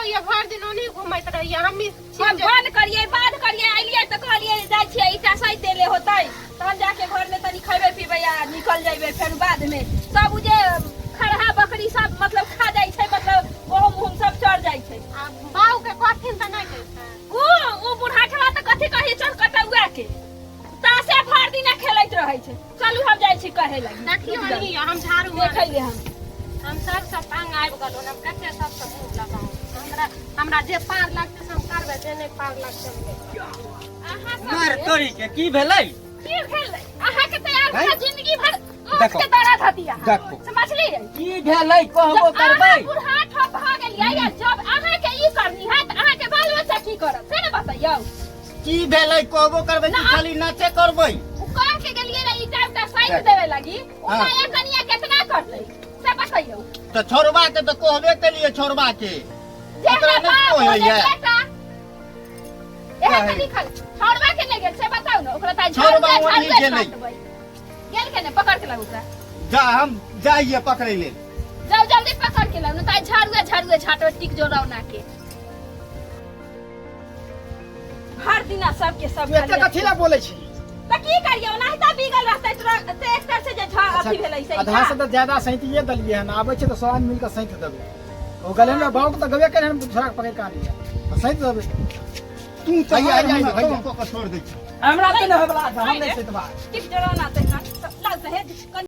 होइए, भरि दिन ओनही घुमैत रहैए। हम हम बंद करिए, बाध करिए, अलिए तऽ कहलिए जाइ छियै, ईटा सैत देले होतै, तहन जाके घरमे तनी खैबै पीबै आ निकल जइबै। फेर बादमे सब उ जे खरहा बकरी सब मतलब खा जाइ छै, मतलब गहूम उहूम सब चढ़ जाइ छै। आ बाउ के कहथिन तऽ नहि कहतै। उ बुढ़ाठवा तऽ कथी कही, चल कटौआ के तासे भर दिना खेलैत रहै छै। चलू, हम जाइ छी कहे लगी। देखियौ, रुकि जाउ। अहीं हम झाड़ू देखै ले हम। हम सबसँ तंग आबि गेलहुँ। हम कते सबसँ मुँह लगाउ? हमरा हमरा जे पार लगतै से हम करबै, जे नहि पार लगतै हम नहि करबै। अहाँ सब मार तोरी के, की भेलै? की भेलै अहाँके? तैयार हैं? भऽ जिंदगी भर माथ देखो। के दर्द हती अहाँ। देखो। समझलियै? की भेलै, कहबो जब करबै? अहाँ बुढ़ाठ भऽ गेलियै आ जब अहाँके ई करनी है तऽ अहाँके बाल बच्चा की करत, से ने बतैयौ। की भेलै, कहबो करबै कि ना। खाली नाचे करबै? उ कह के गेलियै रे ईटा उटा साइड देख। देवे लगी, उ हाँ। नया कनिया केतना करतै, से बतैयौ। तऽ छोड़बा के तऽ कहबे केलियै, छोड़बा के। जे ओकरा हमरा नहि बाप कहै हो जे है। बेटा एहे कहै। तऽ लिखल छोड़बा के नहि गेल, से बताउ ने। ओकरा तऽ छोड़बा झाड़ुआ ओनही झाड़ुआ गेलै। छाँटबै। गेल के ने पकड़ के लाउ ओकरा। जा, हम जाइए पकड़ै लेल। जाउ, जल्दी पकड़ के लाउ ने तऽ झाड़ुआ झाड़ुआ छाँटबै टिक जोड़ाउ ना के हर दिना सबके सब तू एते कथी ला बोलै छी? तऽ की करियौ, ओनाहिते बिगल रहतै ट्रैक्टर से जे अथी भेलै से। आधा से तऽ ज्यादा सैंतिए देलियै हन। आबै छै तऽ सब आदमी मिल कऽ सैंत देबै। ओ गेलै हमरा बाबू तऽ गबे करे हन, छोड़ा के पकड़ि कऽ आनलियै तऽ सैंत देबै। तू तऽ भैया, हर भैया, हमरा भैया। कऽ कऽ छोड़ दै छी। हमरा तऽ नहि होइवला छै, हम नहि सैंतबा। टिक जोड़ाउ ना तहिना लाउ सहेज कनि।